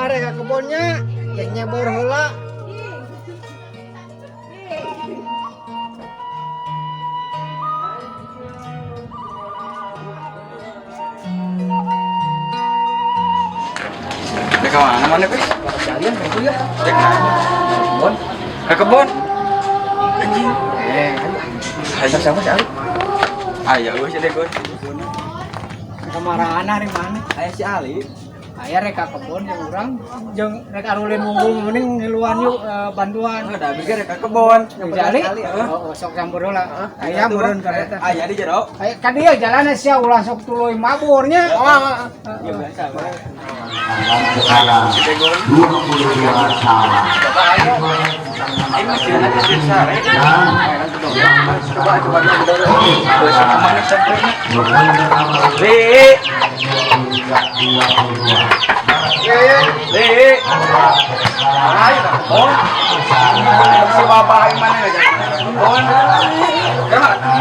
Babah rek ka kebonnya, rek nyebor heula. Rek ka mana mana, Pes? Jalan itu ya. Rek mana? Kebon. Ka kebon. Anjing. Eh, Ayo. siapa sih Ali? Ayo gue sih deh gue. Kamarana hari mana? Aya si Ali. Aya rek ka kebon jeung urang jeung rek arulin wungkul mending ngiluan yuk bantuan. Oh, da abi rek ka kebon. Jeung si Ali? Oh, oh, sok campur heula. Aya meureun ka eta. Aya di jero. Aya ka dieu jalanna sia ulah sok tuluy maburnya. Oh, Ya biasa. Sekarang 22 sama. Ini masih ada di sare. Coba coba dulu. Terus kemana sampai? Li. Li. Ayo ka kebon. Si bapak yang mana aja? Kebon. Kemana?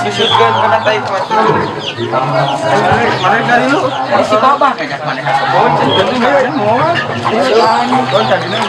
Susutkeun kana tai kuat. Mana kali lu? Si babah ngajak mana ka kebon, cenah mana moal. Kebon tadina.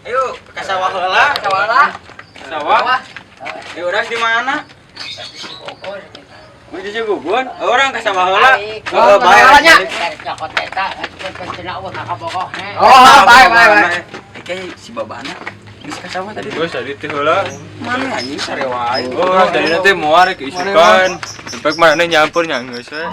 Ayo ke sawah heula. Sawah. Sawah. Ya urang di mana? Mau di Cigugun? Orang ke sawah heula. Oh, Heeh, bae. nya. Oh, bae bae bae. Kayak si babana geus ka sawah tadi. Gue tadi teh heula. Mana anjing sare wae. Oh, tadi nanti moal rek isukan. Sampai mana nyampur nya geus we.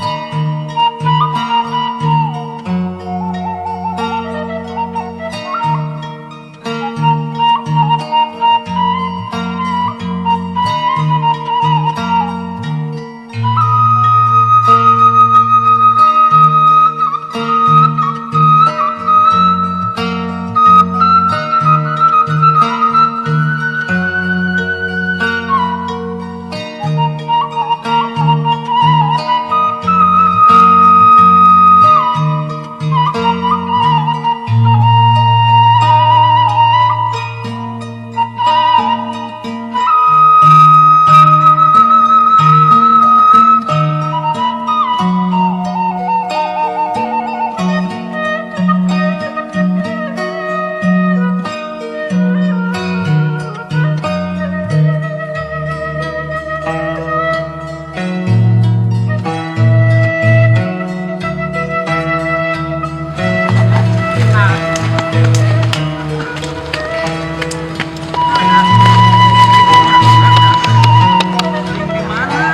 Di mana?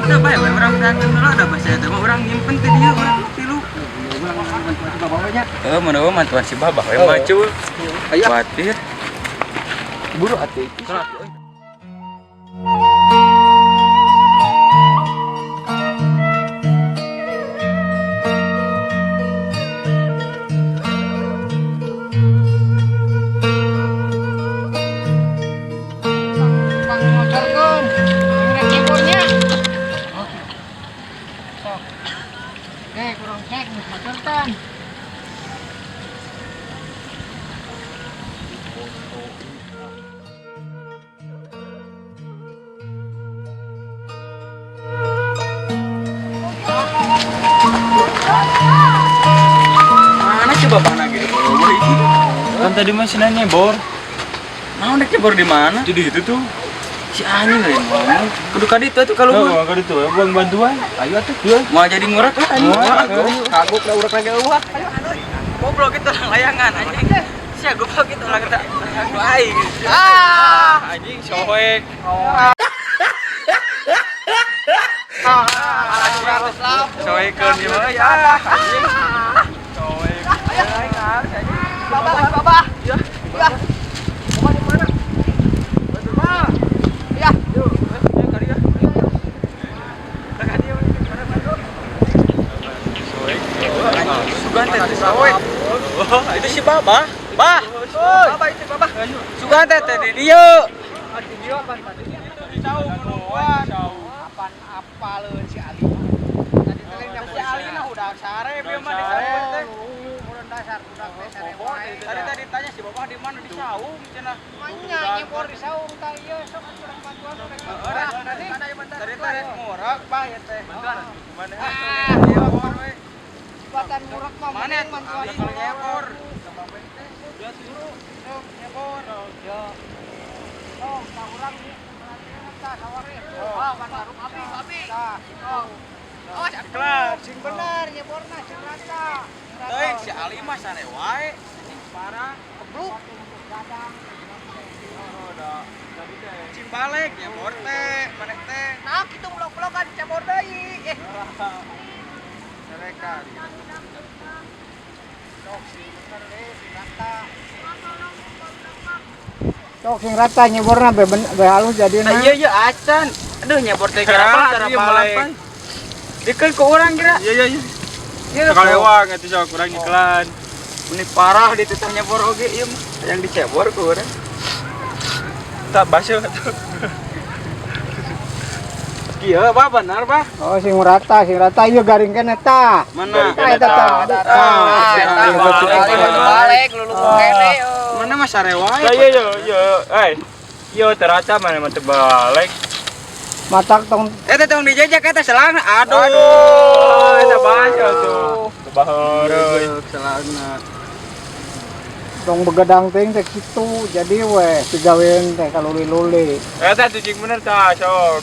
Udah bae we urang datang heula da bahasa eta mah urang nyimpen teh dieu urang tilu. Heeh, mun eueuh mantuan si babah we maju. Ayo. Khawatir. Buru atuh. Pang mocorkeun. Rek nyebornya. Sok. Oke, kurang cek geus mocorkeun. Mana si babahna gitu? Kan tadi masih nanya bor. Naon rek nyebor di mana? Jadi itu tuh. Si anjing lain ngomong. Kudu ka ditu atuh kalau Nah, kalau itu ya buang bantuan. Ayo atuh. Mau jadi ngurak lah anjing. Ngurak, Kagok lah urek lagi eueuh. Goblok itu orang layangan anjing. Sia goblok itu orang kita. Aing. Ah, anjing soek. Soekeun ieu mah ya. Anjing. Soek. Babah, babah. Ya. Ya. Babah di mana? Ya. Yuk, kali ya. Itu si Babah. Bah. Babah itu Babah. Sugan teh teh di dieu. Di dieu apa tadi? Itu di saung nungguan. Apaan apaleun si Ali mah. Tadi teh lain Si Ali mah udah sare bieu mah di saung teh. Mun dasar budak teh sare wae. Tadi tadi tanya si Babah di mana di saung cenah. Manya nyebor di saung tah ieu sok urang bantuan urang bantuan. Tadi teh rek ngorok bah ya teh. Bantuan mana? Ah, Nyebor we. Jembatan murek mah Mana mending bantuan. kalau nyebor. Ya suruh sok nyebor. Ya. Oh, tah urang tah saware. Ah, ban baru api api. Tah, oh. Iklan. Sing bener nyeborna sing rata. Teuing si Ali mah sare wae. Anjing parah. Kebluk. Gadang. Cing balik nyebor teh, maneh teh. Nah, kitu blok-blokan cebor deui. Eh. Mereka. Sok sing bener deh, sing rata. Sok sing rata nyeborna be halus jadina. Nah, iya iya acan. Aduh nyebor teh kira apa cara balapan. Dikeun ke urang kira. Iya iya iya. Iya, Kalewang atuh sok kurang iklan. Ini parah dititah nyebor oge ieu mah. Yang dicebor ku urang. Tak basuh atuh. Kieu bah bener bah. Oh, sing rata ieu garing keneh tah. Mana? Tah eta tah. Ah, eta. Balik lulu kene. Mana mah sare wae. Lah iya iya iya. Eh. Iya terasa mana mah terbalik. Matak tong Eta tong dijejak eta selangna. Aduh. Aduh, eta basuh tuh. Tebahoreuy. Selangna. tong begadang teuing teh kitu. Jadi weh digawean teh kaluli-luli. Eta tuh cing bener tah sok.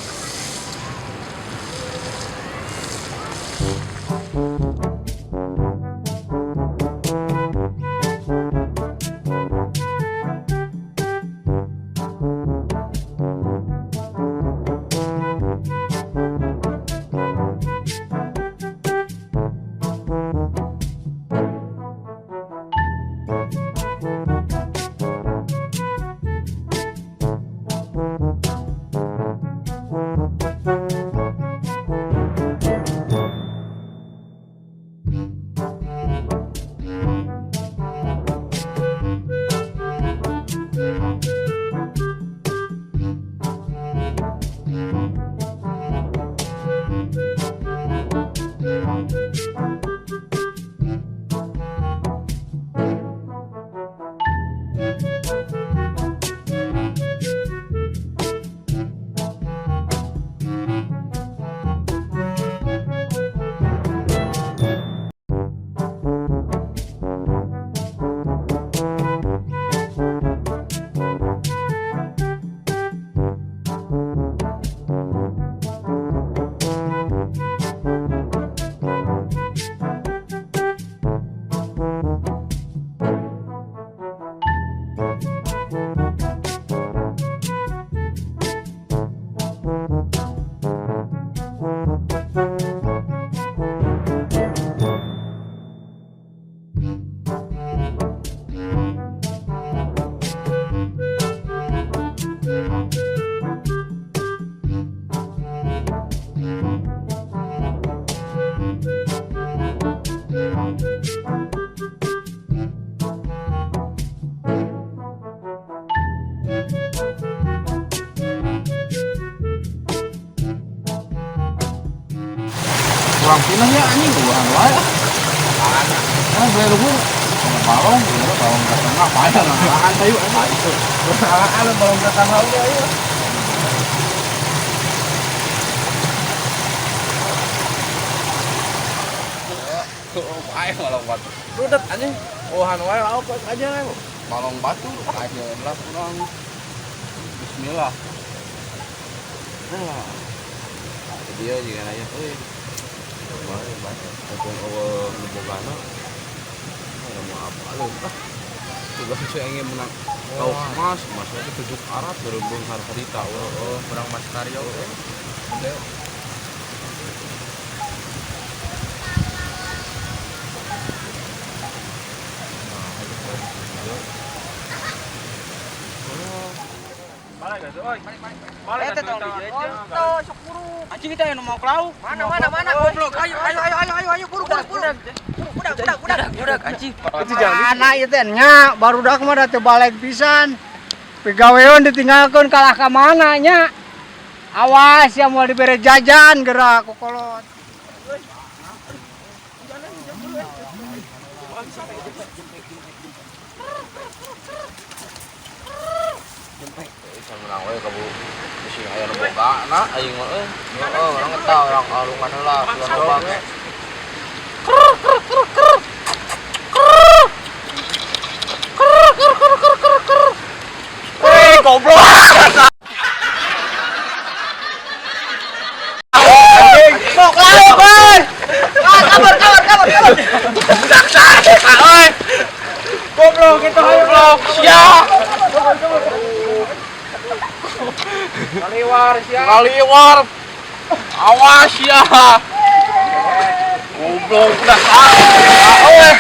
Kurang pindah ya anjing uang wae. Nah, beli luhur. Balong, ya, balong ke tengah, payah lah. Ayo, ayo. Alaan balong ke tengah oge ayo. Ayo balong batu. Rudet anjing. Uhan wae lauk aja lah. Balong batu aja lah kurang. Bismillah. Nah. Dia juga nanya, euy. Bae bae. Mumpung eueuh nu bogana. Mau apa lu? Ah. Tugas saya ingin menang. Lauk emas, emas itu 7 karat berembung harita. Oh, Kurang Mas Karyo. Balik atuh, oi. Balik Eta atuh, tong tah. dijejak. Tuh, sok buruk. Anjing kita yang mau kelau. Mana mana mana goblok. Ayo ayo ayo ayo ayo ayo buru buru buru. Udah udah udah. Udah anjing. Mana ieu teh nya barudak mah da teu balik pisan. Pigaweun ditinggalkeun kalah ka mana nya. Awas ya mau dibere jajan gerak kokolot. Bisa menang we kabu bisi aya nu boga na aing mah euy. Heeh, urang eta urang alungan heula bulan loba ge. Weh, goblok. Mau lauk euy. Ah, kabur kabur kabur kabur. Daksa, euy. Goblok itu goblok. Sia. Kaliwar sia. Kaliwar. Awas ya. Goblok udah. Ah, euy.